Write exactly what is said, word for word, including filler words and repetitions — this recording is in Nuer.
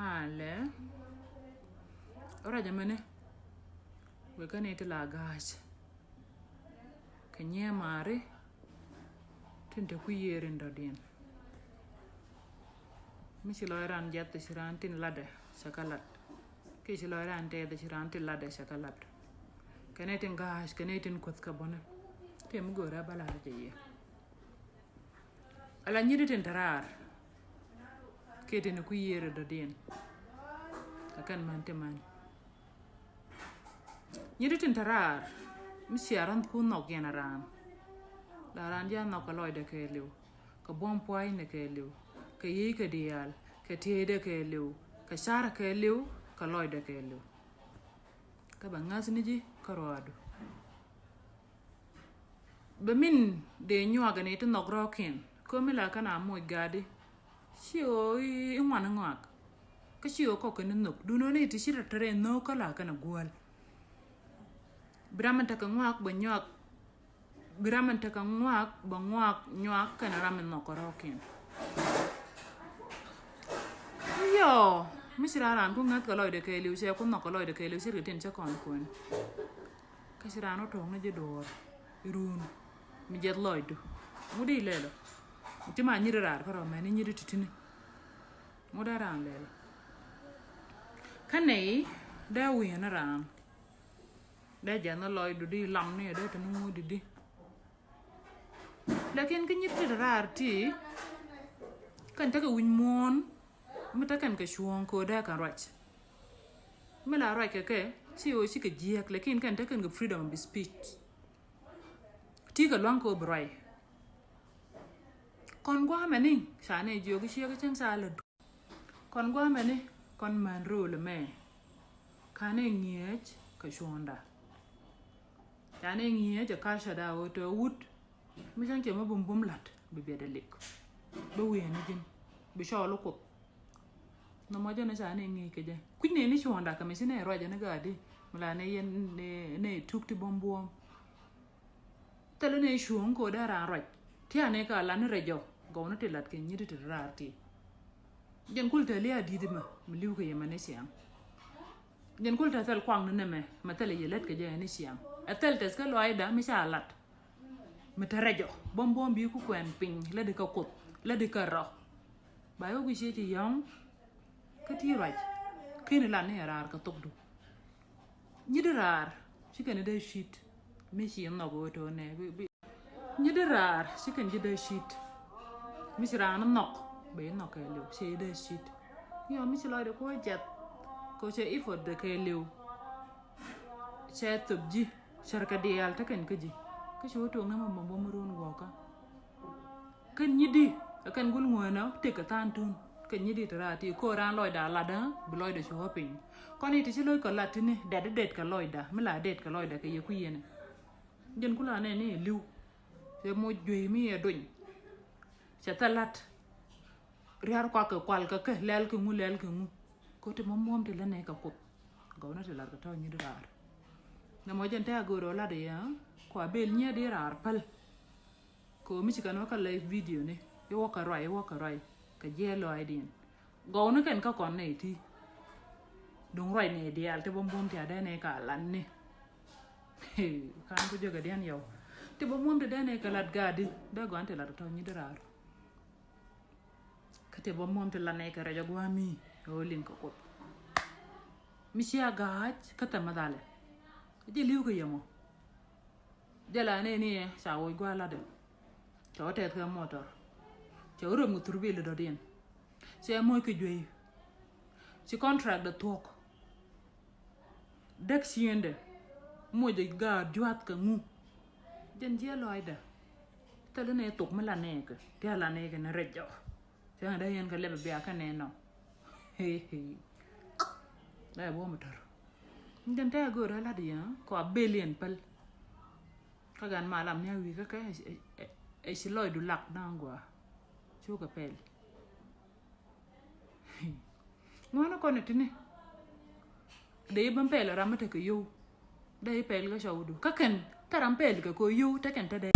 Alɛ. Ora jamani. Wekɛ ni ti la ga̱a̱c. Kɛ nyiɛ maari. Tin te ku yiëër in dɔ̱diɛn. Mi ci lɔc ran jiath ci ran tin latdɛ cɛ kɛ lat. Ki ci lɔc ran tɛth ci ran tin latdɛ cɛ kɛ lat. Kɛnɛ tin ga̱a̱c kɛnɛ tin kuoth kɛ bɔnɛ. Tëë mi go̱o̱rɛ bä lar jɛ yɛ. Ala nyit tin te raar. Kiɛ tin ku yiëër dɔ̱diɛn. Kɛ kɛn man ti man. Nyit tin te raar. Mi cia ran ku nhɔk yɛn a ran. La ran jɛ a nhɔk kɛ lɔcdɛ kɛɛliw. Kɛ buɔ̱m pua̱a̱cnɛ kɛɛliw. Kɛ yiëëc kɛ diaal. Kɛ tieydɛ kɛɛliw. Kɛ carɛ kɛɛliw. Kɛ lɔcdɛ kɛɛliw. Kä bɛ ŋa̱th ni ji̱ kä ruaadu. Bɛ min dee nyuak ni ti nhɔk rɔ̱kiɛn. Kä mi la kɛn a moc gaadi. Ci ɣöö i̱ ŋuan ŋɔak. Kä ci ɣöö kɔk kɛn nhök. Duundɛ ni ti ci rɛt te rɛy nhök kä la kɛn a guäl. Bi ram in tekɛ ŋuak bɛ nyuak. Bi ram in tekɛ ŋuak bɛ ŋuak nyuak kɛn ram in nhɔk kɛ rɔ̱kiɛn. Yɔ, mi ci ran ran ku ŋäth kɛ lɔcdɛ kɛɛliw cɛ ku nhɔk kɛ lɔcdɛ kɛɛliw ci rɛ tin cɛ kɔn kuɛn. Kä ci ran wä tuɔ̱ŋ ni ji̱ duɔɔr irun mi jɛth lɔcdu. Ŋut i̱ lɛlɔ. Ti ma nyiri raar kärɔ mɛni nyiri titini. Ŋut i̱ ran lɛlɔ. Kä nɛy dee wi̱i̱ ni ran. Dee jɛn ni lɔcdu di lam ni dee te ni ŋuudi di. Lakin kä nyit ti raar ti kɛn tekɛ wi̱ny muɔ̱ɔ̱n mi tekɛn kɛ cuɔ̱ɔ̱ŋ kɛ dee kɛn ruac. Mi la ruac kɛ kɛ ci ɣöö ci kɛ jiääk lakin kɛn tekɛn kɛ freedom of speech. Ti kɛ luaŋ kɛ ɣöö bi ruac. Kɔn gua̱a̱mɛ ni ca ni jiök ciek cäŋ ca lɛ. Kɔn gua̱a̱mɛ ni kɔn män ro̱o̱l ɛmɛ. Ka̱n ɛ ŋi̱eec kɛ cuɔ̱ɔ̱ŋda. Ka̱n ɛ ŋi̱eec ɛ culture da ɣöö te wut. Mi cäŋ cɛ mi bum bum la̱t bi biɛt ɛ lik. Bi wi̱i̱ ni ji̱n bi cɔɔl kuth. Nɔmɔ jɛ ni ca ni ŋi̱eec kɛ jɛ kui̱c ni ni cuɔ̱ɔ̱ŋda kɛ mi ci ni ruac ni gaadi. Mi la ni yɛn ni tuk ti buɔ̱m buɔ̱m. Thilɛ ni cuɔ̱ɔ̱ŋ ko̱ dee raan ruac. Tiani ka lat ni rɛc jɔ. Gɔw ni ti lat kɛ nyit ti raar ti. Jɛn kul te lia̱a̱ di̱t mɛ mi li̱w kɛ yɛ mɛ ni ciaŋ. Jɛn kul te thil kuaŋ ni nɛmɛ mɛ thilɛ yɛ lät kɛ jɛ ni ciaŋ. Ɛ thil tɛth kä lɔaacda mi ca lat. Mi te rɛc jɔ buɔ̱m buɔ̱m bi ku kuɛn piny lät di kä kuoth lät di kä rɔ. Ba yɔ guici ci yɔ̱ŋ. Kä ti ruac keni lat ni ɛ raar kɛ thokdu. Nyit di raar ci kɛn dee cit mi ci nhɔk ɣöö to̱o̱nɛ. Nyit di raar ci kɛn ci dee cit mi ci raan nhɔk bɛ nhɔk kɛɛliw ci dee cit. Yɔ mi ci lɔcdɛ ko̱ jɛth ko̱ cɛ effort dee kɛɛliw. Cɛ thop ji̱ cär kɛ diaal te kɛn kä ji̱ kä ci wä to̱o̱ŋ ni mɛ mɛ bä mi run guɔ̱kä. Kɛn nyit di kɛn gul ŋuäänä tëk kɛ tha̱a̱ŋ tun. Kɛn nyit di te raar ti ko̱ raan lɔcda latdä bi lɔcdɛ cu wä piny. Kɔn i̱ ti ci lo̱ckɔ lat tini dɛt dee det kɛ lɔcda mi la det kɛ lɔcda kɛ yɛ kui̱ yɛnɛ. Jɛn kula nɛ ni li̱w cɛ moc juey mi yɛ dony. Cɛ thɛ lat riar kuak kɛ kual kɛ kɛ lɛl kɛ ŋu lɛl kɛ ŋu. Ko̱ ti mɔmuɔm ti lɛ nɛ kɛ kuth. Gɔw ni ti lat kɛ tɔ̱ nyit raar. Nɛ mɔ jɛn tɛ a go̱o̱r ɔ lat iɛ kua bel nyiɛ di raar päl. Kɛ ɣöö mi ci kɛn wä kä live video ni i̱ wä kɛ ruac i̱ wä kɛ ruac kɛ jiɛɛl lɔaacdiɛn. Gɔwni kɛn kä kɔn nɛy ti duŋ ruac nɛy diaal ti buɔ̱m buɔ̱m ti a dee nɛy ka lat ni. Kan ku jɛ kɛ diɛn yɔw ti buɔ̱m buɔ̱m ti dee nɛy kɛ lat gaadi dee gɔan ti lat tɔ̱ nyit di raar. Kä ti buɔ̱m buɔ̱m ti lat nɛy kɛ rɛc a gua̱a̱mi ɣöö liŋ kɛ kuoth. Mi cia ga̱a̱c kä thɛmɛ dhalɛ jɛ li̱w kɛ yɛmɔ. Jɛ la nɛy ni ca woc gua̱a̱ latdɛ. Cɛ wä tɛth kɛ motor. Cɛ wä röm kɛ thurbil dɔ̱diɛn. Cɛ moc kɛ juey. Ci contract dɛ thuɔ̱k. Däk ciëndɛ moc ɛ gaat juath kɛ ŋu. Jɛn jiɛ lɔcdɛ. Thilɛ ni thok mi la nɛɛkɛ ti a la nɛɛkɛ ni rɛc jɔk. Cäŋ dee yɛn kɛ lɛp bia kä nɛn nɔ. Hee hee. Dee buɔ̱m tɔr. Jɛn tɛ a go̱o̱r a lat yɛ kɔ a billion päl. Kä gan malam ni a wi̱i̱ kä kɛ ɛ ci lɔcdu lak da̱a̱ŋ gua̱a̱. Cukɛ pɛl. Ŋuɔ̱ni kɔn itini. Dee i̱ bä pɛl ram mi tekɛ yio̱w. Dee i̱ pɛl kä cɔwdu kä kɛn te ram pɛl kɛ kɛ yio̱w te kɛn te dee.